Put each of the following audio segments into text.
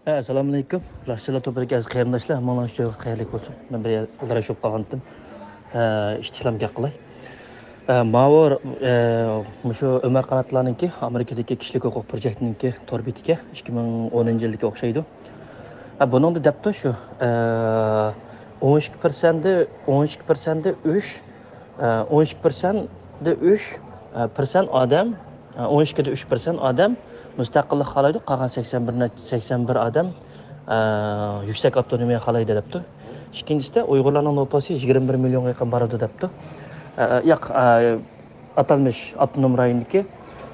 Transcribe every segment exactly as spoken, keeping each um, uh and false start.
ئەسسالامۇئەلەيكۇم. راستچىللار توپىدىكى ئەزىز قېرىنداشلار، ھەممىڭلارنىڭ ئۈچۈن خەيرلىك بولسۇن. مەن بىر ئالدىراش بولۇپ قالغانتىم. ئىككى كېلام گەپ قىلاي. ئە، ماۋۇ، ئە، مۇشۇ ئۆمەر قاناتلارنىڭكى ئامېرىكىدىكى كىشىلىك ھوقۇق پروجېكتىنىڭكى تور بېتىگە ئىككى مىڭ ئونىنچى يىلدىكى ئوخشايدۇ. ئە، بۇنىڭدا دەپتۇ شۇ، ئە، ئون ئىككى پىرسەنتتە، ئون ئىككى پىرسەنتتە ئۈچ، ئە، ئون ئىككى پىرسەنتتە ئۈچ، ئە، پىرسەنت ئادەم، ئە، ئون ئىككىدە ئۈچ پىرسەنت ئادەم مۇستەقىللىق خالايدۇ، قالغان سەكسەن بىر نە-، سەكسەن بىر ئادەم، ئە، يۈكسەك ئاپتونومىيە خالايدۇ دەپتۇ. ئىككىنچىسىدە ئۇيغۇرلارنىڭ نوپۇسى يىگىرمە بىر مىليونغا يېقىن بارىدۇ دەپتۇ. ئە، ئە، ياق، ئە، ئاتالمىش ئاپتونوم رايوندىكى،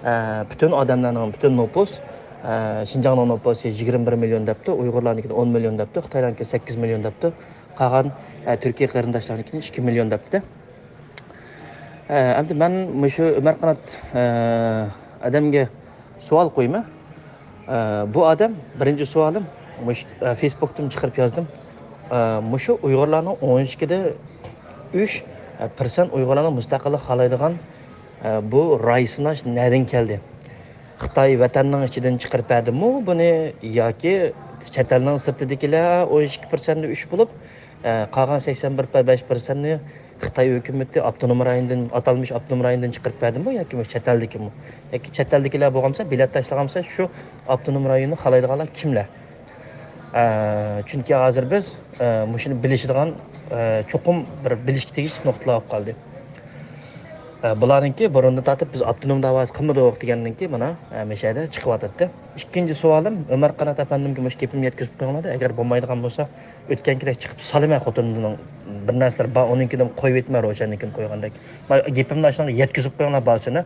ئە، پۈتۈن ئادەملەرنىڭ پۈتۈن نوپۇس، ئە، شىنجاڭنىڭ نوپۇسى يىگىرمە بىر مىليون دەپتۇ، ئۇيغۇرلارنىڭكى ئون مىليون دەپتۇ، خىتايلارنىڭكى سەككىز مىليون دەپتۇ. قالغان، ئە، تۈركىي قېرىنداشلارنىڭكىنى ئىككى مىليون دەپتۇ. ئە، ئەمدى مەن مۇشۇ ئۆمەر قانات، ئە، ئادەمگە سوئال قويىمەن. ئە، بۇ ئادەم، بىرىنچى سوئالىم، مۇشۇ، ئە، فېيسبۇكتىن چىقىرىپ يازدىم. ئە، مۇشۇ ئۇيغۇرلارنىڭ ئون ئىككىدە ئۈچ، ئە، پىرسەنت ئۇيغۇرلارنىڭ مۇستەقىللىق خالايدىغان، ئە، بۇ راي سىناش نەدىن كەلدى؟ خىتاي ۋەتەننىڭ ئىچىدىن چىقىرىپ بەردىمۇ بۇنى ياكى چەت ئەلنىڭ سىرتىدىكىلەر ئون ئىككى پىرسەنتتە ئۈچ بولۇپ، ئە، قالغان سەكسەن بىر پاي بەش پىرسەنتنى خىتاي ھۆكۈمىتى ئاپتونوم رايوندىن، ئاتالمىش ئاپتونوم رايوندىن چىقىرىپ بەردىمۇ ياكى چەت ئەلدىكىمۇ؟ ياكى چەت ئەلدىكىلەر بولغانسا، بېلەت تاشلىغانسا، شۇ ئاپتونوم رايوننى خالايدىغانلار كىملەر؟ ئە، چۈنكى ھازىر بىز، ئە، مۇشۇنى بىلىشىدىغان، ئە، چوقۇم بىر بىلىشكە تېگىشلىك نۇقتىلار بولۇپ قالدى. ئە، بۇلارنىڭكى بۇرۇندىن تارتىپ بىز ئاپتونوم داۋاسى قىلمىدۇق دېگەندىن كېيىن مانا، ئە، مەشەدە چىقىۋاتاتتى. ئىككىنچى سوئالىم، ئۆمەر قانات ئەپەندىمگە مۇشۇ گېپىمنى يەتكۈزۈپ قويۇڭلار، ئەگەر بولمايدىغان بولسا، ئۆتكەنكىدەك چىقىپ سالىمەن، خوتۇنىنىڭ بىر نەرسىلەر بار، ئۇنىڭكىدىن قويۇپ ئېيتىمەن، روشەننىڭكىنى قويغاندەك. ما-، گېپىمنى ئاشۇنداق يەتكۈزۈپ قويۇڭلار بارچىنى.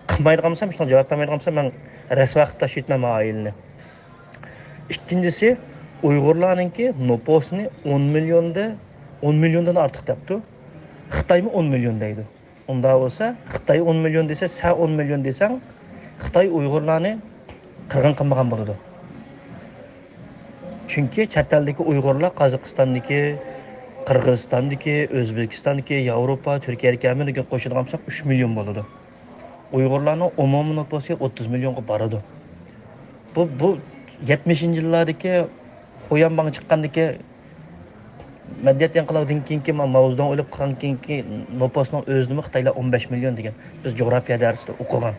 قىلمايدىغان بولسام، شۇنداق جاۋاب بەرمەيدىغان بولسام، مەن رەسۋا قىلىپ تاشلىۋېتىمەن ما ئائىلىنى. ئىككىنچىسى، ئۇيغۇرلارنىڭكى نوپۇسىنى ئون مىليوندا، ئون مىليوندىن ئارتۇق دەپتۇ. خىتايمۇ ئون مىليون دەيدۇ. ئۇنداق بولسا، خىتاي ئون مىليون دېسە، سەن ئون مىليون دېسەڭ، خىتاي ئۇيغۇرلارنى قىرغىن قىلمىغان بولىدۇ. چۈنكى چەت ئەلدىكى ئۇيغۇرلار قازاقىستاندىكى، قىرغىزىستاندىكى، ئۆزبېكىستاندىكى، ياۋروپا، تۈركىيەدىكى ھەممىدىن قوشىدىغان بولساق، ئۈچ مىليون بولىدۇ. ئۇيغۇرلارنىڭ ئومۇمىي نوپۇسى ئوتتۇز مىليونغا بارىدۇ. بۇ، بۇ يەتمىشىنچى يىللاردىكى خۇيەنباڭ چىققاندىكى مەدەنىيەت ئىنقىلابىدىن كېيىنكى، ما-، ماۋزېدۇڭ ئۆلۈپ قالغان كېيىنكى نوپۇسنىڭ ئۆزىنىمۇ خىتايلار ئون بەش مىليون دېگەن. بىز جۇغراپىيە دەرسىدە ئوقۇغان.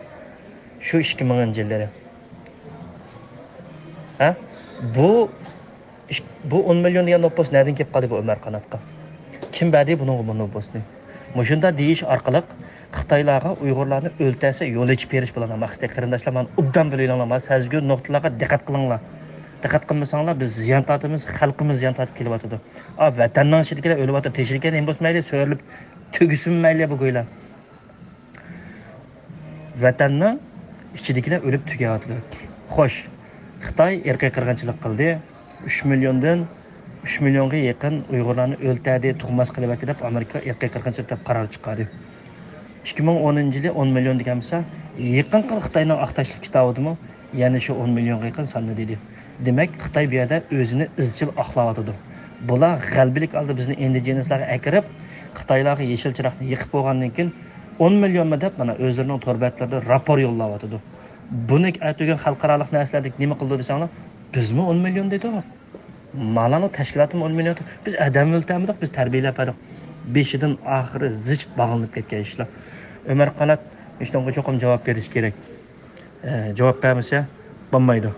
شۇ ئىككى مىڭىنچى يىللىرى. ھە؟ بۇ ئىش-، بۇ ئون مىليون دېگەن نوپۇس نەدىن كېلىپ قالدى بۇ ئۆمەر قاناتقا؟ كىم بەردى بۇنىڭغا بۇ نوپۇسنى؟ مۇشۇنداق دېيىش ئارقىلىق خىتايلارغا ئۇيغۇرلارنى ئۆلتۈرسە يول ئېچىپ بېرىش بىلەن مەقسىتى. قېرىنداشلار، مانا ئوبدان بىلىۋېلىڭلار، مانا سەزگۈر نۇقتىلارغا دىققەت قىلىڭلار. دىققەت قىلمىساڭلار، بىز زىيان تارتىمىز، خەلقىمىز زىيان تارتىپ كېلىۋاتىدۇ. ئا، ۋەتەننىڭ ئىچىدىكىلەر ئۆلۈۋاتىدۇ، تېشىلگەن نېمە بولسا مەيلى، سۆرىلىپ تۈگىسىمۇ مەيلى بۇ گويلا. ۋەتەننىڭ ئىچىدىكىلەر ئۆلۈپ تۈگەۋاتىدۇ. خوش، خىتاي ئىرقىي قىرغىنچىلىق قىلدى. ئۈچ مىليوندىن، ئۈچ مىليونغا يېقىن ئۇيغۇرلارنى ئۆلتۈردى، تۇغماس قىلىۋەتتى دەپ ئامېرىكا ئىرقىي قىرغىنچىلىق دەپ قارار چىقاردى. ئىككى مىڭ ئونىنچى يىلى ئون مىليون دېگەن بولسا، يېقىنقى خىتاينىڭ ئاق تاشلىق كىتابىدىمۇ يەنە شۇ ئون مىليونغا يېقىن ساننى دېدى. دېمەك، خىتاي بۇ يەردە ئۆزىنى ئىزچىل ئاقلاۋاتىدۇ. بۇلار غەلىبىلىك ھالدا بىزنى ئىندىجېنىسلارغا ئەكىرىپ، خىتايلارغا يېشىل چىراغنى يېقىپ بولغاندىن كېيىن، ئون مىليونمۇ دەپ، مانا، ئۆزلىرىنىڭ تور بەتلىرىدە راپور يوللاۋاتىدۇ. بۇنى ئەتىگۈن خەلقئارالىق نەرسىلەردە نېمە قىلىدۇ دېسەڭلار، بىزمۇ ئون مىليون دېدۇق. مالانىڭ تەشكىلاتىمۇ ئون مىليون. بىز ئادەم ئۆلتۈرمىدۇق، بىز تەربىيەلەپ بەردۇق. بېشىدىن ئاخىرى زىچ باغلىنىپ كەتكەن ئىشلار. ئۆمەر قانات مۇشۇنىڭغا چوقۇم جاۋاب بېرىشى كېرەك. ئە، جاۋاب بەرمىسە بولمايدۇ.